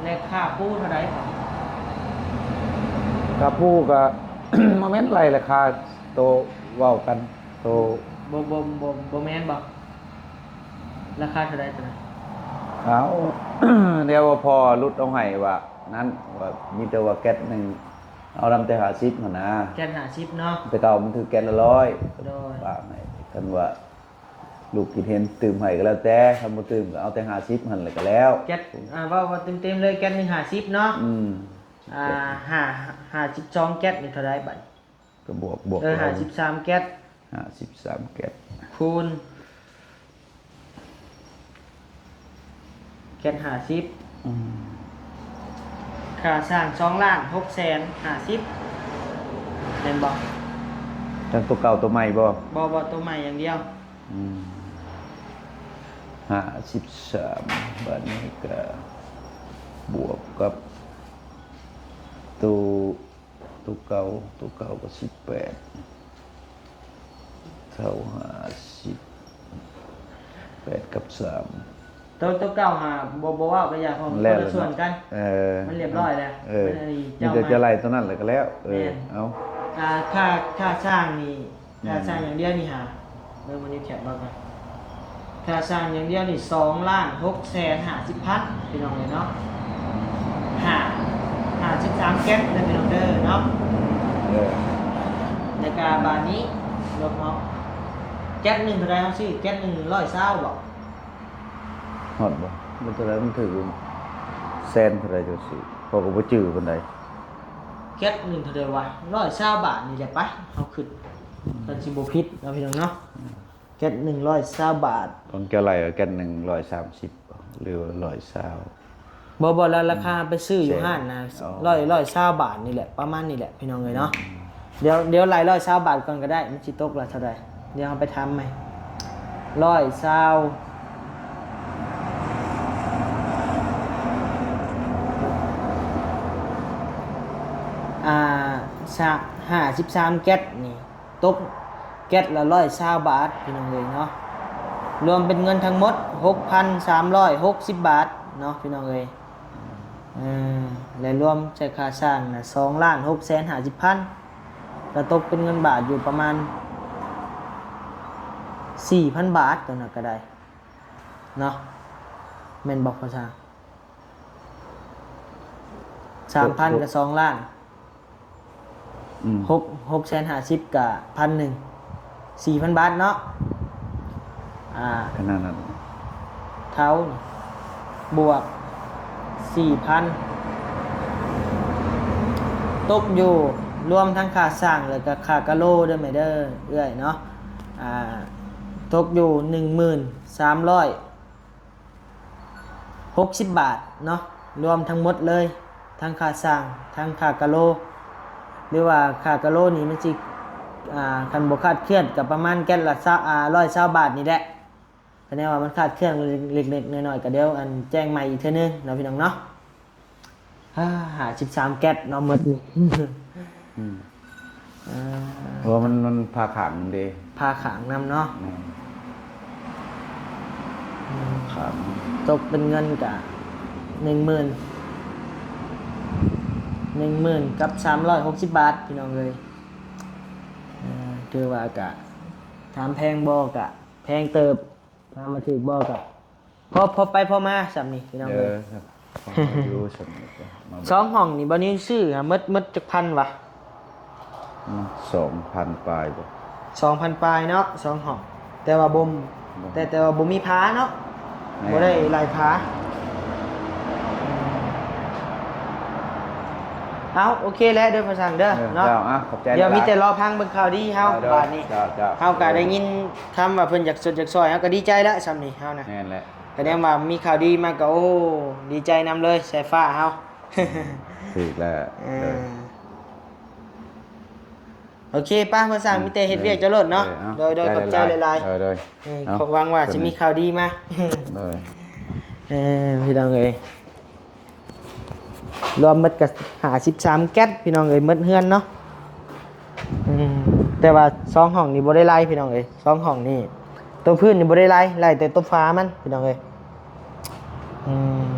ແລະຄ່າປູເທົ່າໃດ? ຄ່າປູກໍ ບໍ່ແມ່ນໄລ່ລາຄາໂຕເວົ້າກັນ ໂຕ ບໍ່ ບໍ່ ບໍ່ ບໍ່ແມ່ນບໍ່? ລາຄາເທົ່າໃດຕົວນັ້ນ? ເອົາ ດຽວວ່າພໍ່ຫຼຸດເອົາໃຫ້ວ່ານັ້ນ ວ່າມີແຕ່ວ່າແກັດໜຶ່ງ ເອົານຳແຕ່ຫ້າສິບຫັ້ນນະ. ແກັດຫ້າສິບເນາະ. ແຕ່ເກົ່າມັນຖືກແກັດລະຮ້ອຍ. ໂດຍ. ວ່າໃຫ້ ຄັນວ່າລູກຄິດເຫັນຕື່ມໃຫ້ກໍແລ້ວແຕ່ ຄັນບໍ່ຕື່ມກໍເອົາແຕ່ຫ້າສິບຫັ້ນແຫຼະກໍແລ້ວ. ແກັດ ອ່າ ເວົ້າ ເວົ້າເຕັມໆເລີຍ ແກັດໜຶ່ງຫ້າສິບເນາະ. ອືມ. ອ່າ ຫ້າ ຫ້າສິບສອງແກັດນີ້ເທົ່າໃດບັດ? ກໍບວກ ບວກ ເອີ ເອົາ ຫ້າສິບສາມແກັດ ຫ້າສິບສາມແກັດ ຄູນແກັດຫ້າສິບ. ອືມ. ຄ່າສ້າງສອງລ້ານຫົກແສນຫ້າສິບ ແມ່ນບໍ່? ທັງຕົວເກົ່າຕົວໃໝ່ບໍ່? ບໍ່ ບໍ່ ຕົວໃໝ່ຢ່າງດຽວ. ອືມ ຫ້າສິບສາມ ບາດນີ້ກໍບວກກັບໂຕ ຕົວເກົ່າ ຕົວເກົ່າກໍສິບແປດ ເທົ່າຫ້າສິບ ແປດກັບສາມ ໂຕ ໂຕເກົ່າຫາບໍ່ ບໍ່ເວົ້າກໍຢ່າ ເພາະມັນຄົນລະສ່ວນກັນ. ເອີ ມັນລຽບຮ້ອຍແລ້ວ. ເອີ ມັນອັນນີ້ ມີແຕ່ຈະໄລ່ຕົວນັ້ນແຫຼະກໍແລ້ວ. ເອີ ແມ່ນ. ເອົາ ອ່າ ຄ່າ ຄ່າສ້າງນີ້ ຄ່າສ້າງຢ່າງດຽວນີ້ຫາ ເບິ່ງ Money Cap ເບິ່ງກ່ອນ. ຄ່າສ້າງຢ່າງດຽວນີ້ສອງລ້ານຫົກແສນຫ້າສິບພັນ ພີ່ນ້ອງເອີຍເນາະ. ຫ້າ ຫ້າສິບສາມແກັດເດີພີ່ນ້ອງເດີເນາະ. ເອີ ແລ້ວກະບາດນີ້ລົດເນາະ ແກັດໜຶ່ງເທົ່າໃດ ເຮົາຊື້ແກັດໜຶ່ງຮ້ອຍຊາວບໍ່? ຮອດບໍ່? ມັນເທົ່າໃດ? ມັນຖືກແສນເທົ່າໃດຈັ່ງຊີ້ ເພາະກໍບໍ່ຈື່ປານໃດ. ແກັດໜຶ່ງເທົ່າໃດວະ? ຮ້ອຍຊາວບາດນີ້ແຫຼະປະ ເຮົາຄິດ ຄັນຊິບໍ່ຜິດເນາະ ພີ່ນ້ອງເນາະ. ແກັດໜຶ່ງຮ້ອຍຊາວບາດ ຂອງເຈົ້າໄລ່ແກັດໜຶ່ງຮ້ອຍສາມສິບ ຫຼືວ່າຮ້ອຍຊາວ? ບໍ່ ບໍ່ ລາ ລາຄາໄປຊື້ຢູ່ຮ້ານນະ ຮ້ອຍ ຮ້ອຍຊາວບາດນີ້ແຫຼະ ປະມານນີ້ແຫຼະ ພີ່ນ້ອງເອີຍເນາະ. ດຽວ ດຽວໄລ່ຮ້ອຍຊາວບາດກ່ອນກໍໄດ້ ມັນຊິຕົກລະເທົ່າໃດ? ດຽວເຮົາໄປຖາມໃໝ່. ຮ້ອຍຊາວ ອ່າ ສະ ຫ້າສິບສາມແກັດນີ້ ຕົກແກັດລະຮ້ອຍຊາວບາດ ພີ່ນ້ອງເອີຍເນາະ. ລວມເປັນເງິນທັງໝົດຫົກພັນສາມຮ້ອຍຫົກສິບບາດເນາະ ພີ່ນ້ອງເອີຍ. ເອີ ແລະລວມໃຊ້ຄ່າສ້າງນະ ສອງລ້ານຫົກແສນຫ້າສິບພັນ ກະຕົກເປັນເງິນບາດຢູ່ປະມານສີ່ພັນບາດ ຕົວນັ້ນກະໄດ້ເນາະ ແມ່ນບໍ່ພໍ່ຊ່າງ? ສາມພັນກະສອງລ້ານ ອືມ ຫົກ ຫົກແສນຫ້າສິບກະພັນໜຶ່ງ ສີ່ພັນບາດເນາະ. ອ່າ ຂະໜາດນັ້ນ ເທົ່າ ບວກສີ່ພັນ ຕົກຢູ່ ລວມທັງຄ່າສ້າງ ແລ້ວກະຄ່າກະໂລເດີແມ່ເດີ ເອື້ອຍເນາະ. ອ່າ ຕົກຢູ່ໜຶ່ງໝື່ນສາມຮ້ອຍ ຫົກສິບບາດເນາະ ລວມທັງໝົດເລີຍ ທັງຄ່າສ້າງ ທັງຄ່າກະໂລ ຫຼືວ່າຄ່າກະໂລນີ້ມັນຊິ ອ່າ ຄັນບໍ່ຄາດເຄື່ອນກໍປະມານແກັດລະຊາວ ອ່າ ຮ້ອຍຊາວບາດນີ້ແຫຼະ. ຄະແນນວ່າມັນຄາດເຄື່ອນເລັກໆນ້ອຍໆ ກໍດຽວ ອັນ ແຈ້ງໃໝ່ອີກເທື່ອໜຶ່ງເນາະ ພີ່ນ້ອງເນາະ. ຫ້າ ຫ້າສິບສາມແກັດເນາະ ໝົດນີ້ ອືມ ອ່າ ເພາະວ່າມັນ ມັນຜ່າຂ້າງນຳເດ້ ຜ່າຂ້າງນຳເນາະ. ແມ່ນ ອືມ ຂ້າງ ຕົກເປັນເງິນກະໜຶ່ງໝື່ນ ໜຶ່ງໝື່ນກັບສາມຮ້ອຍຫົກສິບບາດ ພີ່ນ້ອງເອີຍ. ເອີ ຖືວ່າກະ ຖາມແພງບໍ່ ກະແພງເຕີບ. ຖາມວ່າຖືກບໍ່ ກະພໍ ພໍໄປພໍມາຊ່ຳນີ້ ພີ່ນ້ອງເອີຍ. ເອີ ຢູ່ຊ່ຳນີ້ ສອງຫ້ອງນີ້ ບ່າວນິວຊື້ຫາໝົດ ໝົດຈັກພັນວະ? ອືມ ສອງພັນປາຍບໍ່? ສອງພັນປາຍເນາະ ສອງຫ້ອງ ແຕ່ວ່າບໍ່ ແຕ່ ແຕ່ວ່າບໍ່ມີຝາເນາະ. ແມ່ນ ບໍ່ໄດ້ຫຼາຍຝາ. ເອົາ ໂອເຄແລ້ວເດີພໍ່ຊ່າງເດີ ເອີ ເນາະ. ເຈົ້າ ອ່ະ ຂອບໃຈຫຼາຍໆ. ດຽວມີແຕ່ລໍຟັງເບິ່ງຂ່າວດີເຮົາ ເອີ ເດີ ບາດນີ້ ເຈົ້າ ເຈົ້າ ເຮົາກະໄດ້ຍິນ ຄຳວ່າເພິ່ນຢາກຊົດຢາກຊ່ອຍ ເຮົາກໍດີໃຈແລ້ວຊ່ຳນີ້ເຮົານະ. ແມ່ນແຫຼະ ກະແນມວ່າມີຂ່າວດີມາກໍ ໂອ້ ດີໃຈນຳເລີຍ ສາຍຟ້າເຮົາ. ຖືກແລ້ວ ເອີ ເອີ ໂອເຄ ໄປ ພໍ່ຊ່າງ ອືມ ມີແຕ່ເຮັດວຽກເຈົ້າໂລດເນາະ. ເອີ ເອີ ໂດຍ ໂດຍ ຂອບໃຈຫຼາຍໆ ເອີ ໂດຍ ເອີ ເອົາ ຫວັງວ່າຊິມີຂ່າວດີມາ. ໂດຍ ເອີ ພີ່ນ້ອງເອີຍ ລວມໝົດກໍຫ້າສິບສາມແກັດ ພີ່ນ້ອງເອີຍ ໝົດເຮືອນເນາະ. ອືມ ແຕ່ວ່າ ສອງຫ້ອງນີ້ບໍ່ໄດ້ໄລ່ພີ່ນ້ອງເອີຍ ສອງຫ້ອງນີ້ ໂຕພື້ນນີ້ບໍ່ໄດ້ໄລ່ ໄລ່ແຕ່ໂຕຝາມັນພີ່ນ້ອງເອີຍ. ອືມ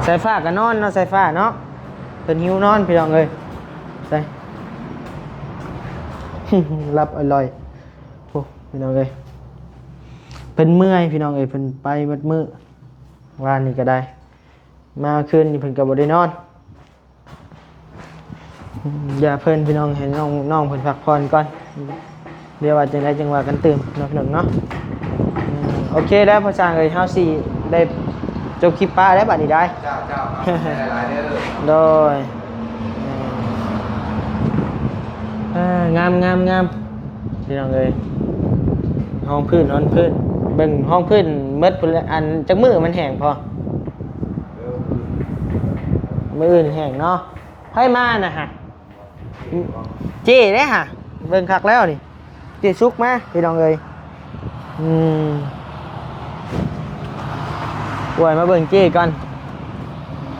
ສາຍຟ້າກໍນອນເນາະ ສາຍຟ້າເນາະ ເພິ່ນຫິວນອນພີ່ນ້ອງເອີຍ. ໃສ່ ຫຼັບອະລ່ອຍ ໂອ້ ພີ່ນ້ອງເອີຍ ເພິ່ນເມື່ອຍພີ່ນ້ອງເອີຍ ເພິ່ນໄປໝົດມື້ ວານນີ້ກໍໄດ້ ມາຄືນນີ້ເພິ່ນກໍບໍ່ໄດ້ນອນ. ຢ່າເພິ່ນພີ່ນ້ອງ ໃຫ້ນ້ອງ ນ້ອງເພິ່ນພັກຜ່ອນກ່ອນ ດຽວວ່າຈັ່ງໃດຈັ່ງວ່າກັນຕື່ມເນາະພີ່ນ້ອງເນາະ. ອືມ ໂອເຄແລ້ວພໍ່ຊ່າງເອີຍ ເຮົາຊິໄດ້ຈົບຄລິບປະແລ້ວບັດນີ້ໄດ໋. ເຈົ້າ ເຈົ້າ ຂອບໃຈຫຼາຍໆເດີ. ໂດຍ ເອີ ງາມໆໆ ພີ່ນ້ອງເອີຍ ຮອງພື້ນ ຮອງພື້ນ ເບິ່ງຮອງພື້ນໝົດພຸ້ນແຫຼະ. ອັນ ຈັກມື້ມັນແຫ້ງພໍ? ມື້ອື່ນແຫ້ງເນາະ. ໃຜມານະຫະ? ເຈ້ເດ້ຫະ ເບິ່ງຄັກແລ້ວນີ້ ເຈ້ສຸກມາພີ່ນ້ອງເອີຍ. ອືມ ໂອ້ຍ ມາເບິ່ງເຈ້ກ່ອນ.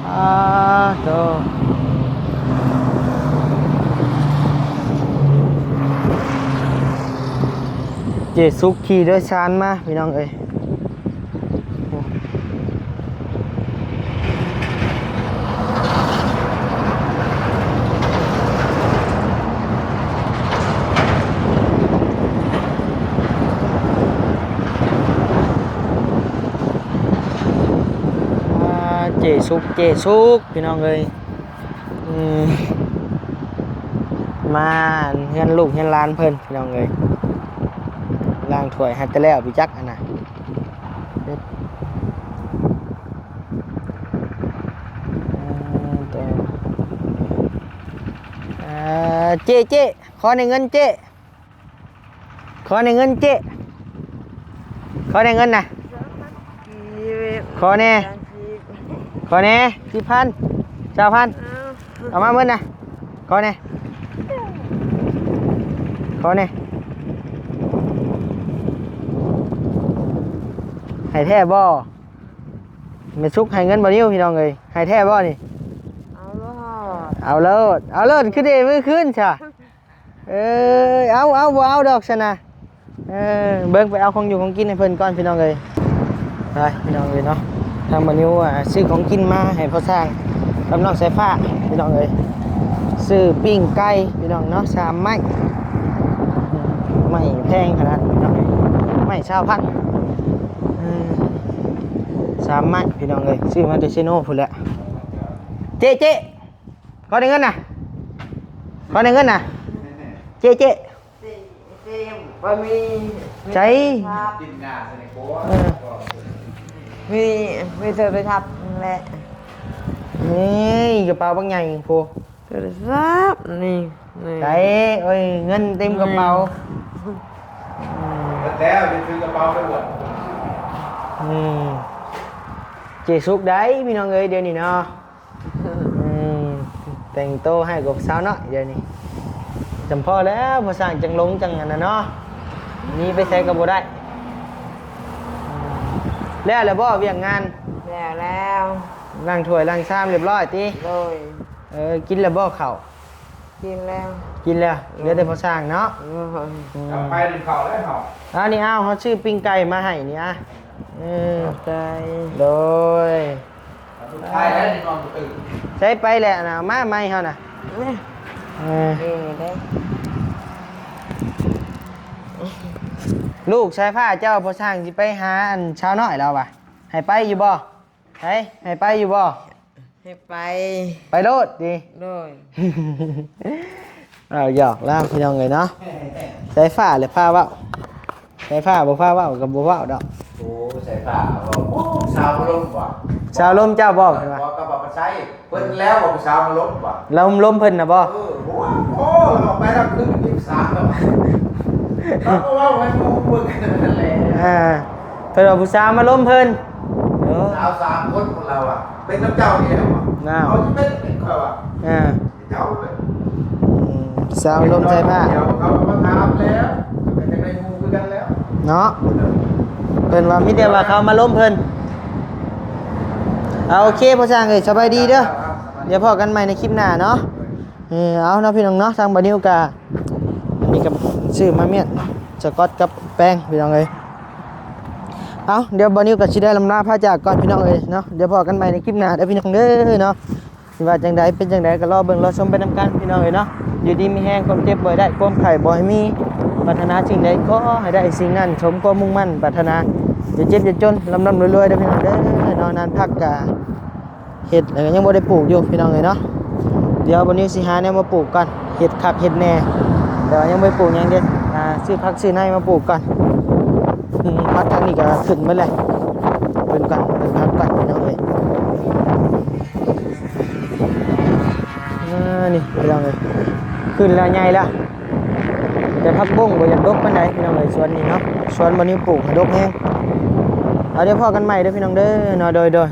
ອາໂຕ ເຈ້ສຸກຂີ່ໂດຍສານມາພີ່ນ້ອງເອີຍ. ອ່າ ເຈ້ສຸກ ເຈ້ສຸກ ພີ່ນ້ອງເອີຍ. ອືມ ມາເຮືອນລູກເຮືອນຫຼານເພິ່ນພີ່ນ້ອງເອີຍ ລ້າງຖ້ວຍໃຫ້ແຕ່ແລ້ວ ໄປຈັກອັນນະ. ເອີ ໂຕ ອ່າ ເຈ້ ເຈ້ ຂໍແໜ່ເງິນເຈ້. ຂໍແໜ່ເງິນເຈ້ ຂໍແໜ່ເງິນນະ ຂໍແໜ່ ຂໍແໜ່ ສິບພັນ ຊາວພັນ ເອົາມາເໝິດນະ ຂໍແໜ່ ຂໍແໜ່. ໃຫ້ແທ້ບໍ່? ແມ່ສຸກໃຫ້ເງິນບໍ່ນິວ ພີ່ນ້ອງເອີຍ ໃຫ້ແທ້ບໍ່ນີ້? ເອົາໂລດ ເອົາໂລດ ເອົາໂລດ ຄືເດມືຄືນຊະ. ເອີຍ ເອົາ ເອົາ ບໍ່ເອົາດອກຊັ້ນນະ. ເອີ ເບິ່ງໄປເອົາຂອງຢູ່ຂອງກິນໃຫ້ເພິ່ນກ່ອນພີ່ນ້ອງເອີຍ. ໄປພີ່ນ້ອງເອີຍເນາະ ທາງບ່າວນິວ ອ່າ ຊື້ຂອງກິນມາໃຫ້ພໍ່ຊ່າງກັບນ້ອງສາຍຟ້າພີ່ນ້ອງເອີຍ. ຊື້ປີ້ງໄກ່ພີ່ນ້ອງເນາະ ສາມໄມ້ ໄມ້ແພງຂະໜາດພີ່ນ້ອງເອີຍ ໄມ້ຊາວພັນ ເອີ ສາມໄມ້ພີ່ນ້ອງເອີຍ ຊື້ມາແຕ່ເຊໂນພຸ້ນແຫຼະ. ເຈ້ ເຈ້ ຂໍໄດ້ເງິນນະ ຂໍໄດ້ເງິນນະ ເຈ້ ເຈ້ ບໍ່ມີ ໃຈ ກິນຫຍ້າໃສ່ໃນຄົວ ເອີ ມີ ມີໂທລະສັບນັ້ນແຫຼະ. ນີ້ ກະເປົາບັກໃຫຍ່ພຸ້ນ ໂທລະສັບນີ້ ນີ້ ໃຈ ໂອ້ຍ ເງິນເຕັມກະເປົາ ນີ້ ອືມ ເບິດແລ້ວ ໄດ້ຖືກະເປົາໄປບວດ ອືມ ເຈ້ສຸກໄດ໋ ພີ່ນ້ອງເອີຍ ດຽວນີ້ເນາະ. ອືມ ແຕ່ງໂຕໃຫ້ກວ່າສາວນ້ອຍດຽວນີ້ ຈຳພໍແລ້ວ ພໍ່ຊ່າງຈັ່ງຫຼົງຈັ່ງອັນນັ້ນເນາະ ໜີໄປໃສກໍບໍ່ໄດ້. ແລ້ວແລ້ວບໍ່ວຽກງານ? ແລ້ວແລ້ວ ລ້າງຖ້ວຍລ້າງຊາມຮຽບຮ້ອຍຕິ? ໂດຍ ເອີ ກິນແລ້ວບໍ່ເຂົ້າ? ກິນແລ້ວ ກິນແລ້ວ ເຫຼືອແຕ່ພໍ່ຊ່າງເນາະ. ໂດຍ ອືມ ກັບໄປໜຶ່ງເຂົ້າແລ້ວເຮົາ ອັນນີ້ ອ້າວ ເຮົາຊື້ປີ້ງໄກ່ມາໃຫ້ນີ້ອະ ເອີ ຂອບໃຈ ໂດຍ. ສຸດທ້າຍແລ້ວນີ້ນອນບໍ່ຕື່ນ ໃສໄປແລ້ວນະ ມາໃໝ່ເຮົານະ ເອີ ເອີ ນີ້ເດ້ ລູກສາຍຟ້າເຈົ້າ ພໍ່ຊ່າງຊິໄປຫາອັນສາວນ້ອຍລາວວ່າ ໃຫ້ໄປຢູ່ບໍ່? ໃຫ້ ໃຫ້ໄປຢູ່ບໍ່? ໃຫ້ໄປ ໄປໂລດຕິ ໂດຍ. ເວົ້າຫຍອກລາວພີ່ນ້ອງເອີຍເນາະ ສາຍຟ້າແຫຼະພາເວົ້າ ສາຍຟ້າບໍ່ພາເວົ້າກໍບໍ່ເວົ້າດອກ. ໂອ້ ສາຍຟ້າເວົ້າ ໂອ້ ສາວລົມບໍ່ ສາວລົມເຈົ້າບໍ່? ເພິ່ນວ່າ ບໍ່ ກໍບໍ່ໄປໃຊ້ ເພິ່ນແລ້ວບໍ່ ຜູ້ສາວມາລົມບໍ່ ລາວລົມເພິ່ນນະບໍ່? ເອີ ໂອ້ຍ ໂອ້ ລາວໄປລາວຄືນກິນສາວ ລາວກໍເວົ້າໃຫ້ໝູ່ເບິ່ງນັ້ນແຫຼະ ອ່າ ເພິ່ນວ່າຜູ້ສາວມາລົມເພິ່ນ ເອີ ສາວສາມຄົນຂອງລາວອະ ເປັນນຳເຈົ້ານີ້ແຫຼະ ເອົາຊິເປັນຂ້ອຍວ່າ ອ່າ ເຈົ້າເລີຍ ອືມ ສາວລົມໃສ່ຜ້າ ດຽວເຂົາກໍມາຖາມແລ້ວ ກໍຢາກໄດ້ໝູ່ຄືກັນແລ້ວເນາະ ເພິ່ນວ່າມີແຕ່ວ່າເຂົາມາລົມເພິ່ນ. ເອົາ ໂອເຄ ພໍ່ຊ່າງເອີຍ ສະບາຍດີເດີ ດຽວພໍ້ກັນໃໝ່ໃນຄລິບໜ້າເນາະ. ເອີ ເອົາເນາະພີ່ນ້ອງເນາະ ທາງບ່າວນິວກະ ອັນນີ້ກະຊື້ມາມ້ຽນສະກອດກັບແປ້ງພີ່ນ້ອງເອີຍ. ເອົາ ດຽວບ່າວນິວກະຊິໄດ້ລຳລາພາຈາກກ່ອນພີ່ນ້ອງເອີຍເນາະ. ດຽວພໍ້ກັນໃໝ່ໃນຄລິບໜ້າເດີພີ່ນ້ອງເດີເນາະ. ຊິວ່າຈັ່ງໃດເປັນຈັ່ງໃດກະລໍເບິ່ງລໍຊົມໄປນຳກັນພີ່ນ້ອງເອີຍເນາະ. ຢູ່ດີມີແຮງ ຄວາມເຈັບບໍ່ໃຫ້ໄດ້ ຄວາມໄຂ້ບໍ່ໃຫ້ມີ ປາດຖະໜາສິ່ງໃດຂໍໃຫ້ໄດ້ສິ່ງນັ້ນ ສົມຄວາມມຸ່ງໝັ້ນປາດຖະໜາ. ຢ່າເຈັບຢ່າຈົນ ລ່ຳໆລວຍໆເດີພີ່ນ້ອງເດີເນາະ. ນານຜັກກະ ເຮັດແລ້ວກໍຍັງບໍ່ໄດ້ປູກຢູ່ພີ່ນ້ອງເອີຍເນາະ. ດຽວບ່າວນິວຊິຫາແນວມາປູກກ່ອນ ເຮັດຄັກເຮັດແນ່ ແຕ່ວ່າຍັງບໍ່ໄດ້ປູກຫຍັງເດ້. ອ່າ ຊື້ຜັກຊື້ໃນມາປູກກ່ອນ. ອືມ ຜັກທາງນີ້ກໍຂຶ້ນໝົດແລ້ວ ເບິ່ງກ່ອນ ເບິ່ງຜັກກ່ອນພີ່ນ້ອງເອີຍ. ອ່າ ນີ້ພີ່ນ້ອງເອີຍ ຂຶ້ນແລ້ວໃຫຍ່ແລ້ວ ແຕ່ຜັກບົ້ງບໍ່ຢາກດົກປານໃດພີ່ນ້ອງເອີຍ. ສວນນີ້ເນາະ ສວນບ່າວນິວປູກຫາດົກແຮງ. ເອົາ ດຽວພໍ້ກັນໃໝ່ເດີພີ່ນ້ອງເດີເນາະ. ໂດຍ ໂດຍ.